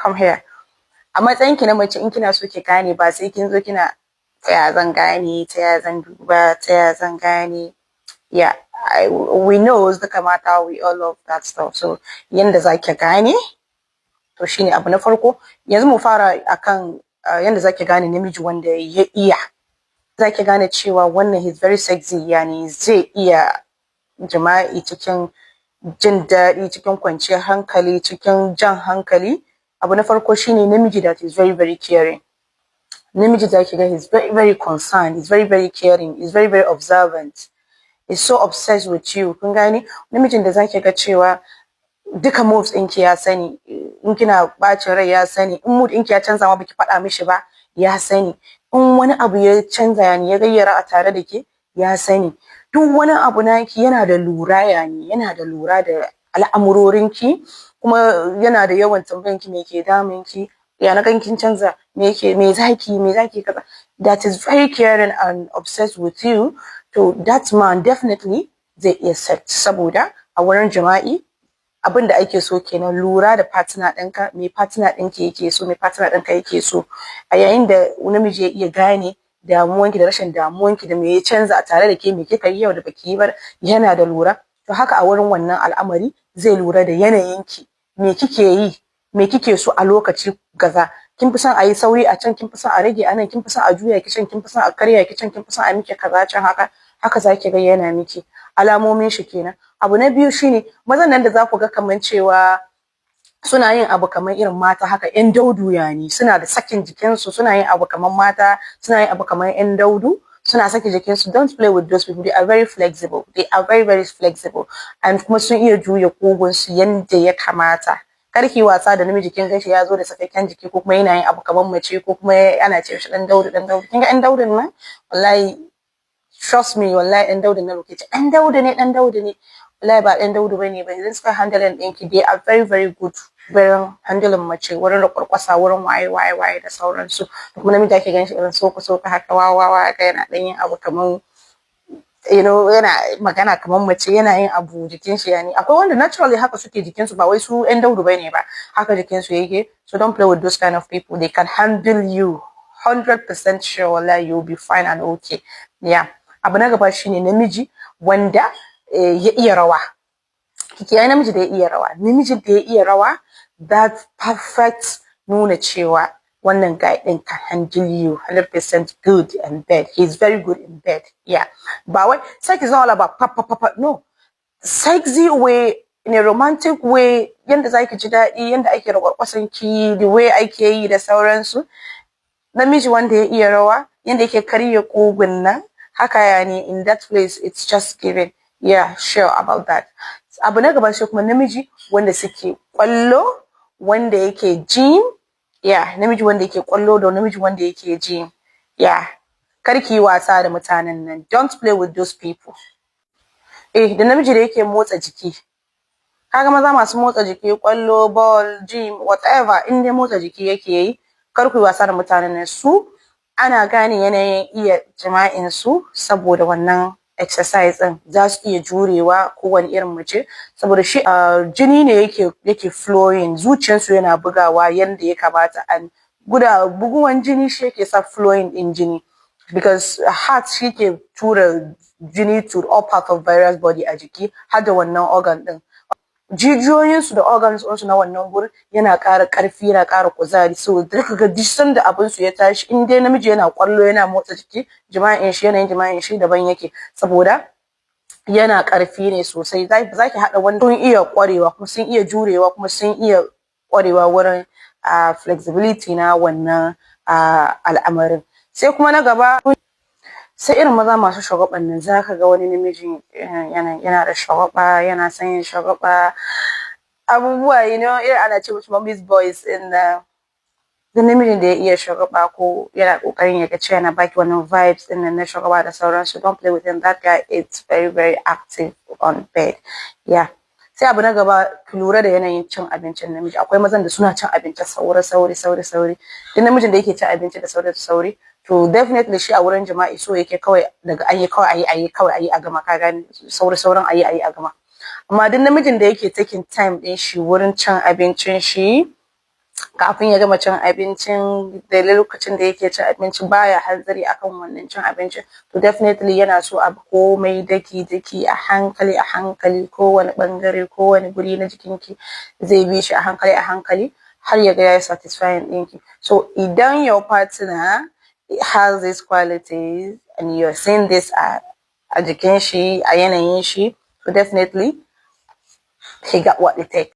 Come here. A matsayin ki na mace, in kina so ki gane, ba sai kin zo kina "Ta ya zan gane? Ta ya zan duba? Ta ya zan gane?" Yeah, we know duka mata, we all love that stuff. So yanda zaki gane, to shine abu na farko. Yanzu mu fara akan yanda zaki gane namiji wanda ya iya. Zaki gane cewa wannan, he's very sexy, yani zai iya jima'i cikin jin daɗi, cikin kwanciyar hankali, cikin jan hankali. Abu na farko shine namiji that is very, very caring. Namiji zaki ga he's very, very concerned, he's very, very caring, he's very, very observant, he's so obsessed with you. Kun gane? Namijin da zaki ga cewa duka moves ɗinki ya sani, in kina bacin rai ya sani, in mood ɗinki ya canza ma baki faɗa mishi ba ya sani, in wani abu ya canza, yani ya gayyara a tare da ke, ya sani, duk wani abu naki yana da lura, yani yana da lura da al'amurorinki, kuma yana da yawan tambayanki me ke damunki, ya na kin canza, me yake, me zaki kaza. That is very caring and obsessed with you. To, that man definitely zai iya sex, saboda a wurin jima'i abin da ake so kenan: lura da partner ɗinka, me partner ɗinki yake so, me partner ɗinka yake so. A yayin da namiji ya iya gane damuwanki da rashin damuwanki, da me ya canza a tare da ke, me kika yi yau da baki yi ba, yana da lura. To, haka a wurin wannan al'amari zai lura da yanayinki, me kike yi, me kike so a lokaci kaza. Kin fi son a yi sauri a can, kin fi son a rage a nan, kin fi son a juya ki can, kin fi son a karya ki can, kin fi son a miki kaza can, haka haka zaki ga yana miki. Alamomin shi kenan. Abu na biyu shine mazan nan da za ku ga kaman cewa suna yin abu kamar irin mata haka, yan daudu, yani suna da sakin jikinsu, suna yin abu kamar mata, suna yin abu kamar yan daudu, suna sake jikinsu. Don't play with those people. They are very flexible, they are very, very flexible, and kuma sun iya juya kugunsu yanda ya kamata. Kar ki wasa da namiji kin ganshi ya zo da sakakken jiki, ko kuma yana yin abu kamar mace, ko kuma ana ce shi dan daudu, dan daudu. Kin ga ɗan daudun nan, wallahi, trust me, wallahi ɗan daudun nan ke ce ɗan daudu ne, ɗan daudu ne, wallahi ba ɗan daudu bane ba. Idan suka handling ɗinki, they are very, very good wurin handling mace, wurin kwarkwasa, wurin waye waye waye da sauransu. Da kuma namiji ake ganin shi irin soko soko haka, wawa wawa haka, yana ɗan yin abu kamar yana magana kamar mace, yana yin abu jikin shi, yani akwai wanda naturally haka suke jikin su, ba wai su ƴan daudu bane ba, haka jikin su yake. So don't play with those kind of people. They can handle you 100% sure. Wallahi you'll be fine and okay. Yeah. Abu na gaba shine namiji wanda ya iya rawa. Kiyaye namiji da ya iya rawa. Namiji da ya iya rawa, that perfect nuna cewa wannan guy din can handle you 100% good in bed. He's very good in bed. Yeah, ba wai sex is not all about pa pa pa pa, no, sexy way, in a romantic way, yanda zaki ji daɗi, yanda ake rakwarkwasan ki, the way ake yi da sauransu. Namiji wanda ya iya rawa, yanda yake karya kugun nan haka, yani in that place it's just giving. Yeah, sure about that. Abu na gaba sai kuma namiji wanda suke kwallo, wanda yake gym. Yeah, namiji wanda yake kwallo da namiji wanda yake gym. Yeah, kar ki yi wasa da mutanen nan. Don't play with those people. Eh, da namiji da yake motsa jiki. Kaga maza masu motsa jiki, kwallo, ball, gym, whatever, in dai motsa jiki yake yi, kar ku yi wasa da mutanen nan. Su ana gane yanayin iya jima'in su saboda wannan exercise din. Za su iya jurewa kowane irin mace, saboda shi jini ne yake flowing, zuciyarsu yana bugawa yanda ya kamata, and guda buguwan jini shi yake sa flowing din jini, because heart shi ke tura jini to all parts of various body a jiki, har da wannan organ din. Jijiyoyinsu da organs ɗinsu na wannan gurin yana ƙara ƙarfi, yana ƙara kuzari. So zaka ga duk sanda abin su ya tashi, in dai namiji yana ƙwallo, yana motsa jiki, jima'in shi, yanayin jima'in shi daban yake, saboda yana ƙarfi ne sosai. Zaki haɗa wanda sun iya ƙwarewa, kuma sun iya jurewa, kuma sun iya ƙwarewa wurin flexibility na wannan al'amarin. Sai kuma na gaba, sai irin maza masu shagwaɓan nan. Zaka ga wani namiji yana da shagwaɓa, yana son yin shagwaɓa abubuwa, irin ana ce musu mommy's boys ɗin nan. Duk namijin da ya iya shagwaɓa, ko yana ƙoƙarin ya ga cewa yana baki wannan vibes ɗin nan na shagwaɓa da sauransu, don't play with him. That guy is very, very active on bed. Yeah. Sai abu na gaba, ki lura da yanayin cin abincin namiji. Akwai mazan da suna cin abinci sauri sauri sauri sauri. Duk namijin da yake cin abinci da sauri sauri, to definitely shi a wurin jima'i so yake kawai daga an yi kawai ayi ayi kawai ayi a gama. Ka gane? Sauri saurin ayi ayi a gama. Amma duk namijin da yake taking time din shi wurin cin abincin shi, Kafin ya gama cin abincin, da lokacin da yake cin abinci baya hanzari akan wannan cin abincin. To definitely yana so abu komai daki daki, a hankali a hankali, kowane ɓangare, kowane guri na jikinki zai bi shi a hankali a hankali har ya ga yayi satisfying ɗinki. So idan your partner has these qualities and you're seeing this a jikin shi, a yanayin shi, so definitely he got what it takes.